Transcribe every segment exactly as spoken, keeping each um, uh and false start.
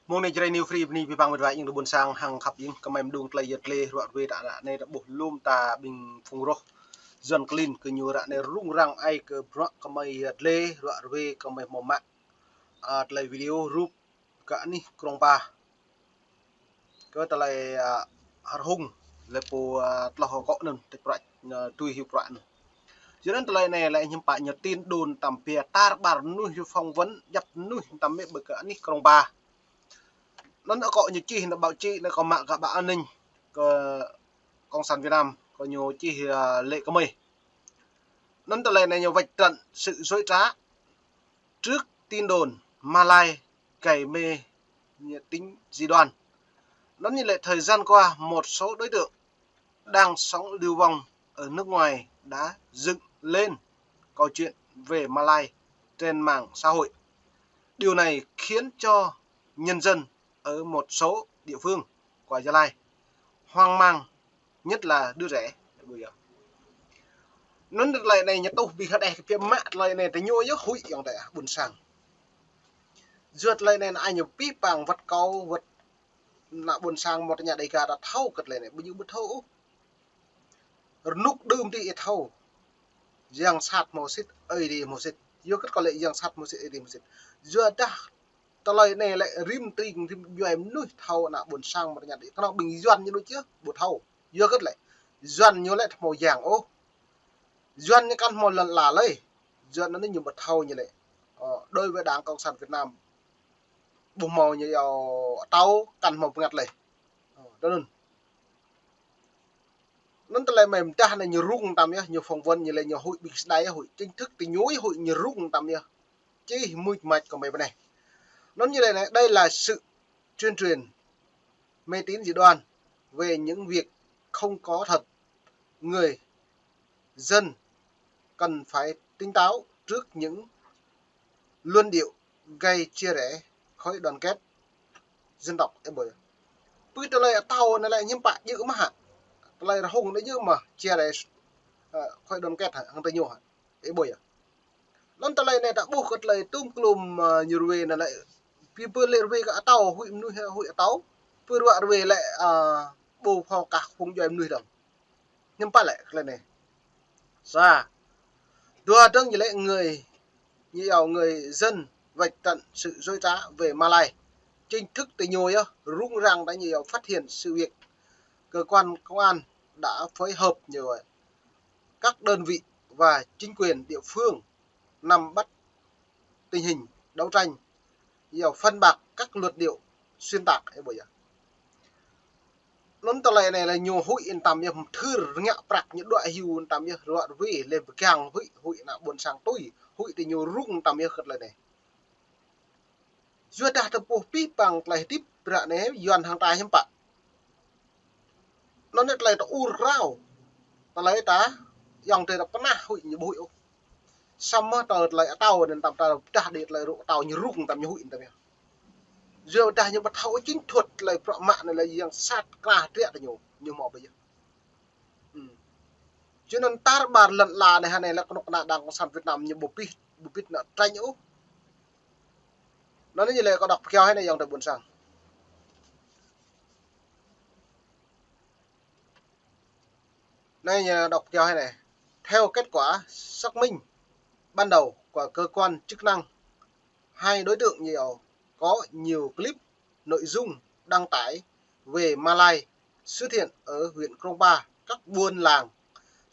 Mông anai Jrai New Free bơni abih bang met wa ing tơ ƀôn sang hăng khăp ing kơmơi mơdung tơlơi yơh tơlơi ruă rơwe ră anai ta ƀuh lŏm ta ƀing phung roh. Yuan klin kơ ñu ră anai rŭng răng ai kơ bruă kơmơi yơh tơlơi ruă rơwe kơmơi hmâo mă, a, tơlơi video rup kơ anih krong ba. Kơ tơlơi, a, hơr hung lĕ pô, a, tloh akŏ anŭn tĕk prăk, a, tui hyu prăk anŭn. Yua anŭn tơlơi anai lĕ hiưm pă ñu tin đồn tăm pia tar ƀar mơnuih hyu phỏng vấn djăp mơnuih tăm mĕ ƀơi kơ anih krong ba. Anŭn akŏ ñu čih nao báo chí nao kơ mă kơ báo an ninh kơ Cộng sản Việt Nam kơ ñu čih, a, lĕ kơmơi. Anŭn tơlơi anai ñu vạch trần sự dối trá trước tin đồn Malai gay mê tính dị đoan. Anŭn ñu lĕ thời gian qua một số đối tượng đang sống lưu vong ở nước ngoài đã dựng lên câu chuyện về Malai trên mạng xã hội. Điều này khiến cho nhân dân ở một số địa phương của Gia Lai hoang mang, nhất là đứa trẻ. Anŭn tơlơi anai ñu tuh ƀing hơđeh kơ pia mă tơlơi anai tơ ñu yơh huĭ yŏng tơ ƀôn sang. Yua tơlơi anai anai ñu pih pang wơ̆t kâo wơ̆t ană ƀôn sang mơ̆ tơ ña Đêga ta thâo kơ tơlơi anai, ƀu ñu ƀu thâo ôh. Rơnŭk đưm tih ih thâo. Yang sat hmâo sĭt, Ơi Adai hmâo sĭt. Yua kơ kâo lĕ yang sat hmâo sĭt, Ơi Adai hmâo sĭt. Yua dah tơlơi anai lĕ rĭm tring rĭm djuai mơnuih thâo ană ƀôn sang mơ̆ tơ ña Đêga. Kơnơ̆ng ƀing Yuan ñu đôč yơh ƀu thâo. Yua kơ lĕ Yuan ñu lĕ hmâo yang ôh. Yuan ñu kăn hmâo lŏn ala lơi. Yuan anŭn ñu ƀu thâo ñu lĕ. Ơ, đối với Đảng Cộng sản Việt Nam ƀu hmâo ñu yua atâo kăn hmâo bơngăt lơi. Ơ, tui anŭn. Anŭn tơlơi mơ̆ng mơdah anai ñu rŭng tăm yơh, ñu phỏng vấn ñu lĕ ñu huĭ ƀing sơđai yơh huĭ. Chính thức tơ ñu huĭ ñu rŭng tăm yơh. Čih mŭt mač kơmơi ƀơi anai. Anŭn ñu lĕ anai, đây là sự tuyên truyền mê tín dị đoan về những việc không có thật. Người dân cần phải tỉnh táo trước những luận điệu gây chia rẽ khối đoàn kết dân tộc. Ơ ƀơi. Pơ tơlơi atâo anai lĕ hiưm pă djơ̆ mơ̆ hă. Tơlơi rơhung anai djơ̆ mơ̆ chia rẽ, ơ, khối đoàn kết hă, hăng tơ ñu hă. Ơ ƀơi. Anŭn tơlơi anai ta ƀuh kơ tơlơi tum klum, ơ, ñu rơwe anai lĕ. Pih pơ lĕ rơwe kơ atâo, huĭ mơnuih huĭ atâo. Pơ ruă rơwe lĕ, ơ, ƀu phŏ kah phung djuai mơnuih dơ̆ng. Hiưm pă lĕ tơlơi anai. Sa. Dua dơ̆ng ñu lĕ người, ñu yua người dân vạch trần sự dối trá về Malai. Chính thức tơ ñu yơh, rŭng răng tơ ñu yua phát hiện sự việc. Cơ quan công an đã phối hợp nhiều các đơn vị và chính quyền địa phương nắm bắt tình hình đấu tranh, yua phản bác các luận điệu xuyên tạc. Ơ ƀơi yơh. Anŭn tơlơi anai lĕ ñu huĭ ih tăm yơh, mơthưr rơngiă prăk ñu đuaĭ hyu ih tăm yơh, ruă rơwe lĕ pơgang huĭ, huĭ ană ƀôn sang tui, huĭ tơ ñu rŭng ih tăm yơh kơ tơlơi anai. Yua dah ta ƀuh pih pang tơlơi hơdip ră anai Yuan hăng ta hiưm pă. Anŭn anai tơlơi ta ur krao. Tơlơi ta, yŏng tơ ta pơnah huĭ ñu ƀu huĭ ôh. Samơ̆ tơ tơlơi atâo anŭn tăm ta pơdah đĭ tơlơi rŭ atâo ñu rŭng tăm ñu huĭ tăm yơh. Yua dah ñu ƀu thâo chính thuăt tơlơi prăk mă anai lĕ yang sat kra triă tơ ñu, ñu hmâo ƀơi yơh. Hm. Yua anŭn tar ƀar lŏn ala anai hă anai lĕ kơnuk kơna Đảng Cộng sản Việt Nam ñu ƀu pih, ƀu pih nao tránh ôh. Anŭn anai ñu lĕ kâo đŏk pơkiaŏ hă anai yŏng tơ ƀôn sang. Anai ñu đŏk pơkiaŏ hă anai. Theo kết quả xác minh ban đầu của cơ quan chức năng, hai đối tượng ñu yua có nhiều clip nội dung đăng tải về Malai xuất hiện ở huyện Krông Pa, các buôn làng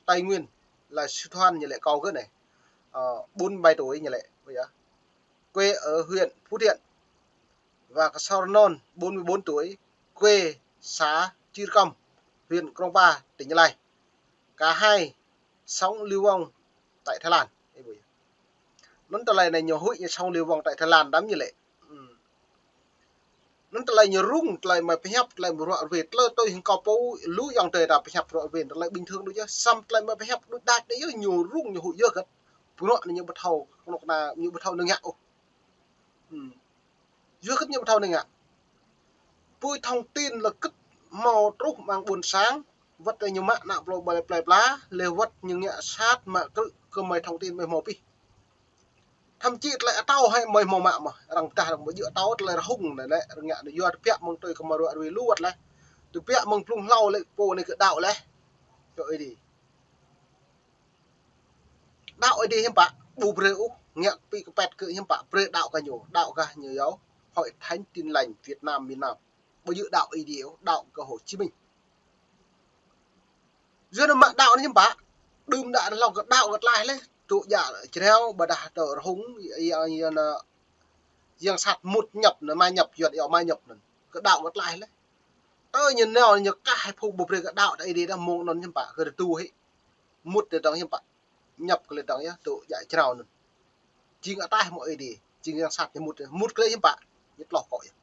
Tây Nguyên là Sư Thoan ñu lĕ kâo gơ̆ anai. Ơ, bốn mươi bảy tuổi ñu lĕ, ƀơi yơh. Quê ở huyện Phú Thiện. Và Ksor Non, bốn mươi bốn tuổi, quê xã Chư Rcăm, huyện Krông Pa, tỉnh Gia Lai. Cả hai sống lưu vong tại Thái Lan. Ơ ƀơi. Anŭn tơlơi anai ñu huĭ ñu sống lưu vong tại Thái Lan đăm ñu lĕ. Hm. Anŭn tơlơi ñu rŭng, tơlơi mơi pơhiăp, tơlơi mơi ruă rơwe, tơlơi tui hăng kâo pô, lu yŏng tơ ta pơhiăp ruă rơwe, tơlơi bình thường đôč yơh, samơ̆ tơlơi mơi pơhiăp đôč đač anai yơh ñu rŭng ñu huĭ yơh kơ. Pơruă anai ñu ƀu thâo, kơnuk kơna ñu ƀu thâo nơ̆ng ngă ôh. Hm. Yua kơ ñu ƀu thâo nơ̆ng ngă. Pui thông tin lĕ kơ hmâo truh amăng ƀôn sang, wơ̆t tơ ñu mă ană plơi plơi pla, lĕ wơ̆t ñu ngă sat mă krư̆ kơ mơi thông tin mơi hmâo pih. Thậm chí tơlơi atâo hai mơi hmâo mă mơh. Arăng pơdah arăng ƀu djơ̆ atâo tơlơi rơhung anai lĕ, arăng ngă anai yua tơbiă mơ̆ng tui kơ mơruă rui lu wơ̆t lĕ. Tơbiă mơ̆ng blung hlâo lĕ, pô anai kơ đaŏ lĕ. Čô Ơi Adai. Đaŏ Ơi Adai hiư̆m pă, ƀu brơi ôh, ngă kơ pĭ kơpet kơ hiư̆m pă, brơi đaŏ kơ ñu, đaŏ kơ ñu yơh. Hội Thánh Tin Lành Việt Nam miền Nam. Ƀu djơ̆ đaŏ Ơi Adai ôh, đaŏ kơ Hồ Chí Minh. Yua anŭn mă đaŏ anai hiư̆m pă, đưm đă anŭn hlâo kơ đaŏ kơ tlaih lĕ, tŭ djă jrao, ƀôdah tŭ rơhung, yang, yang, yang sat mŭt ñăp, anŭn mă ñăp, yuan yơh mă ñăp anŭn. Kơ đaŏ kơ tlaih lĕ. Tơ ñu nao ñu kah hai phung ƀu brơi kơ đaŏ tơ Ơi Adai đah mơ̆ng anŭn hiư̆m pă, kơ rơdu hĭ. Mŭt tơ dong hiư̆m pă. Ñăp kơ lĕ dong yơh, tŭ djă jrao anŭn. Jing ataih mơ̆ Ơi Adai, jing yang sat ñu mŭt, mŭt kơ lĕ hiư̆m pă, ñu tloh kŏ yơh.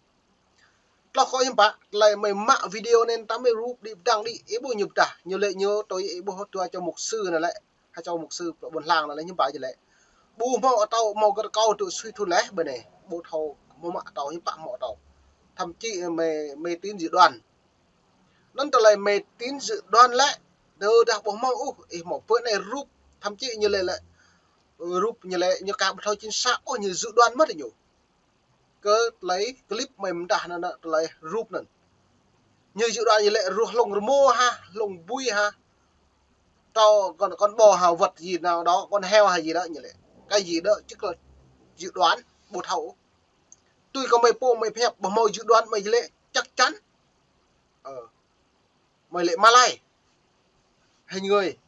Tloh kŏ hiư̆m pă, tơlơi mơi mă video anŭn tơmơi rup đĭ pơdăng đĭ, ih ƀuh ñu pơdah, ñu lĕ ñu tui ih ƀuh dua čô mục sư anŭn lĕ, hai čô mục sư ƀôn hlang anŭn lĕ hiư̆m pă ñu lĕ. Ƀu hmâo atâo, hmâo kơ rơkâo tŭ sui thun lĕ, ƀơi anai, ƀu thâo, hmâo mă atâo, hiư̆m pă hmâo atâo. Thậm chí mê, mê tín dị đoan. Anŭn tơlơi mê tín dị đoan lĕ, tơdah ƀu hmâo ôh, ih hmâo pơ anai rup, thậm chí ñu lĕ lĕ, rup ñu lĕ, ñu ka ƀu thâo chính xác ôh, ñu dị đoan mơ̆ tơ ñu. Kơ tơlơi clip mơi mơdah anŭn, anŭn tơlơi rup anŭn. Ñu dị đoan ñu lĕ ruh hlung rơmô ha, hlung bui ha. Tơl con, con bò ha, vật gì nào đó, con heo ha gì đó ñu lĕ. Cái gì đó, tức là dự đoán, ƀu thâo. Tui kơ mơi pô, mơi pơhiăp, ƀu hmâo dự đoán, mơi lĕ chắc chắn. Ờ. Mơi lĕ Malay. Hình người.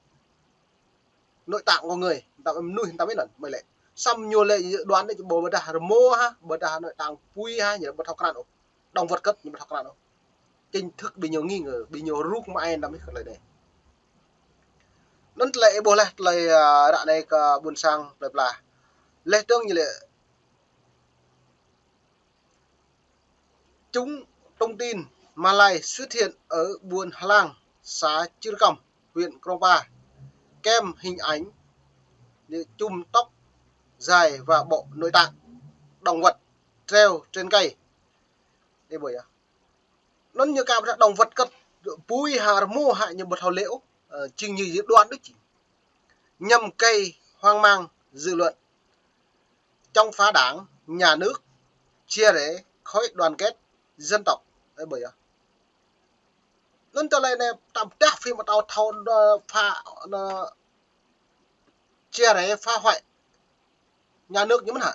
Nội tạng con người, tăm mơnuih tăm mơnuih anŭn, mơi lĕ. Samơ̆ ñu lĕ dự đoán đôč, ƀôdah rơmô ha, ƀôdah nội tạng pui ha, ñu ƀu thâo krăn ôh. Động vật cất ñu ƀu thâo krăn ôh. Chính thức ƀing ñu nghi ngờ, ƀing ñu ruk mă ai tăm mơnuih kơ tơlơi anai. Anŭn tơlơi ih ƀuh lĕ, tơlơi, a, ră anai kơ ƀôn sang plơi pla. Lĕ tơ̆ng ñu lĕ Chúng tung tin Malay xuất hiện ở Buôn Hlang, xã Chư Kăm, huyện Krông Pa, kèm hình ảnh chùm tóc dài và bộ nội tạng động vật treo trên cây. Ê, ƀơi à. Anŭn ñu ka ƀuh động vật cất, pui ha rơmô ha ñu ƀu thâo lĕ ôh, ơ, chính như dự đoán đôč chính. Nhằm gây hoang mang dư luận, chống phá đảng, nhà nước, chia rẽ khối đoàn kết dân tộc. Ê, ƀơi à. Anŭn tơlơi anai tăm pơdah phim atâo thâo, ơ, phá, ơ, chia rẽ phá hoại nhà nước ñu mơ̆n hă.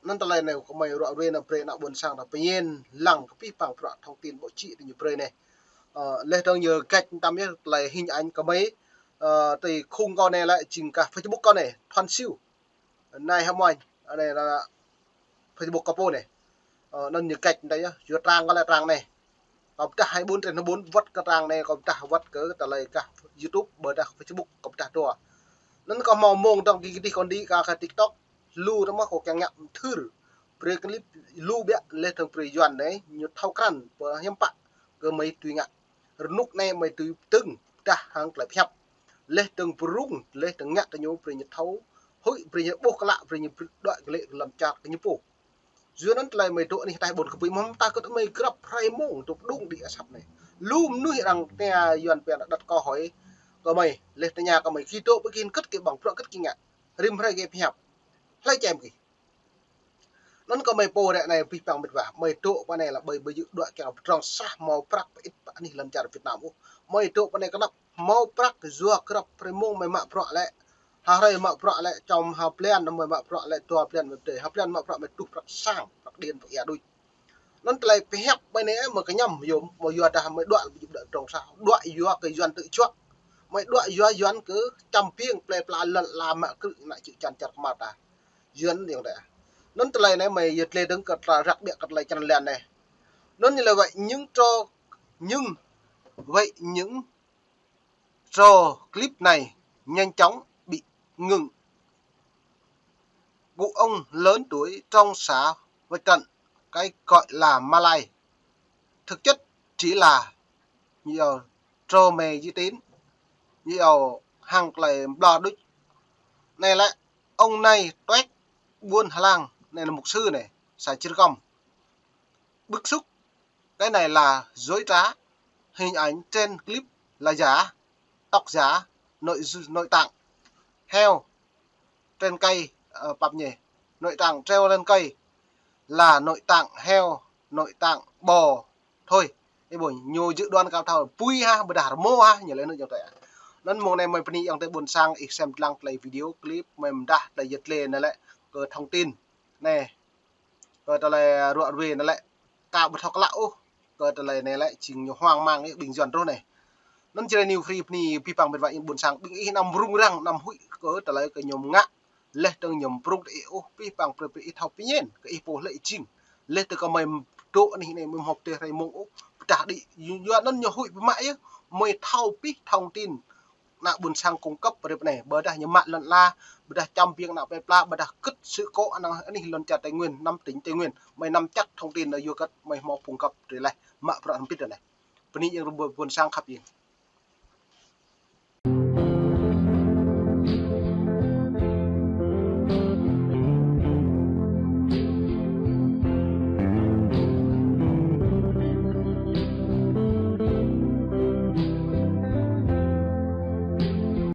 Anŭn tơlơi anai kơ mơi ruă ruê anŭn brơi ană ƀôn sang ta pơñen lăng kơ pih păng bruă thông tin báo chí tơ ñu brơi anai. Ơ, lĕ tơ̆ng ñu gạch tăm yơh tơlơi hình ảnh kơ mơi, ơ, tui khung kâo anai lĕ jing kah Facebook kâo anai, Thuan Siu. Anai hơmuañ, anai lĕ Facebook kâo pô anai. Ơ, anŭn ñu gạch tăm yơh, yua trang kâo lĕ trang anai. Kâo pơdah hai bốn trên hai bốn wơ̆t kơ trang anai, kâo pơdah wơ̆t kơ tơlơi kah YouTube, ƀôdah Facebook, kâo pơdah dua. Anŭn kâo hmâo mơ̆ng tơ̆ng kơ kơdih kâo đĭ kơ, kơ TikTok, lu tơmơ̆ kâo kiăng ngă mơthưr. Brơi clip lu biă lĕ tơ̆ng brơi Yuan anai, ñu thâo krăn, pơ hiư̆m pă, kơ mơi tui ngă. Rơnŭk anai mơi tui tơ̆ng, pơdah hăng tơlơi pơhiăp. Lĕ tơ̆ng pơrŭng, lĕ tơ̆ng ngă tơ ñu, brơi ñu thâo, huĭ, brơi ñu ƀuh klă, brơi ñu đuaĭ kơ lĕ lăm čar kơ ñu pô. Yua anŭn tơlơi mơi dŏ anih ataih ƀôn kơpui mơ̆n ta kơ̆t mơi grăp hrơi mông tŭ pơđung đĭ asăp anai. Lu mơnuih arăng tơña Yuan pia anŭn đặt câu hỏi kơ mơi, lĕ tơña kơ mơi, gih dŏ ƀơi gih kơ̆t gih ƀơ̆ng bruă kơ̆t gih ngă. Rĭm hrơi gih pơhiăp. Hlơi čem gih. Anŭn kơ mơi pô ră anai pih păng mĕt wa. Mơi dŏ pơ anai lĕ ƀơi ƀơi yơ̆ dŏ kiăng pơdrŏng sah hmâo prăk pơit pơ anih lăm čar Việt Nam ôh. Mơi dŏ pơ anai kơnăp hmâo prăk yua grăp hrơi mông mơi mă bruă lĕ. Ha hrơi mă bruă lĕ, čom ha blan mơi mă bruă lĕ, dua blan mơi pơdơi, ha blan mă bruă mơi tuh prăk sang, prăk điện, prăk ia đôč. Anŭn tơlơi pơhiăp ƀơi anai mơi kơñăm yôm, mơi yua dah mơi dŏ ƀơi yơ̆ dŏ pơdrŏng sah, dŏ yua kơ Yuan tŭ čuă. Mơi dŏ yua Yuan kơ čăm piêng plơi pla lŏn ala mă krư̆ ană čư̆ čan čar kơmar ta. Yuan yang ta. Anŭn tơlơi anai mơi yơh tơlơi dơ̆ng kơ tơlơi răk biă kơ tơlơi črăn lan anai. Anŭn như là vậy những trò, nhưng vậy những trò clip này nhanh chóng bị ngừng. Cụ ông lớn tuổi trong xã Vạch Cận, cái gọi là Malay, thực chất chỉ là nhiều trò mê di tín, nhiều hăng tơlơi bla đuč. Anai lĕ, ông này tuét Buôn Hlang, anai là mục sư anai, xã Chư Kăm. Bức xúc, cái này là dối trá, hình ảnh trên clip là giả, tóc giả, nội, nội tạng heo trên cây, ơ, pap ñe. Nội tạng treo lên cây là nội tạng heo, nội tạng bò thôi. Ih ƀuh, ñu dự đoán kâo thâo pui hă, ƀôdah rơmô hă, ñu lĕ ñu tĕ. Anŭn mông anai mơi bơni ayŏng adơi ƀôn sang ih sem lăng tơlơi video clip mơi mơdah tơlơi yet lĕ anai lĕ kơ thông tin. Anai, kơ tơlơi ruă ruê anai lĕ. Kâo ƀu thâo klă ôh kơ tơlơi anai lĕ, jing ñu hoang mang ih ƀing yuan truh anai. Anŭn Jrai New Free bơni abih bang mĕt wa ƀôn sang ƀing ih anăm rŭng răng, anăm huĭ kơ tơlơi kơ ñu ngă. Laih dơ̆ng ñu prŭng tơ ih ôh, abih bang brơi brơi ih thâo pơñen kơ ih pô lĕ jing. Laih tơ kơ mơi dŏ anih anai mơi hmâo pơdơi hrơi mông ôh, pơdah đĭ. Yua anŭn ñu huĭ biă mă yơh, mơi thâo abih thông tin ană ƀôn sang cung cấp brơi pơ anai, ƀôdah ñu mă lŏn ala, ƀôdah čăm biêng ană plơi pla, ƀôdah kơ̆t sự cố ană anih lŏn čar Tây Nguyên, năm tỉnh Tây Nguyên, mơi nắm chắc thông tin anai yua kơ mơi hmâo cung cấp brơi laih, mă bruă hơbĭt anai. Bơni ayŏng adơi ƀôn sang khăp ih.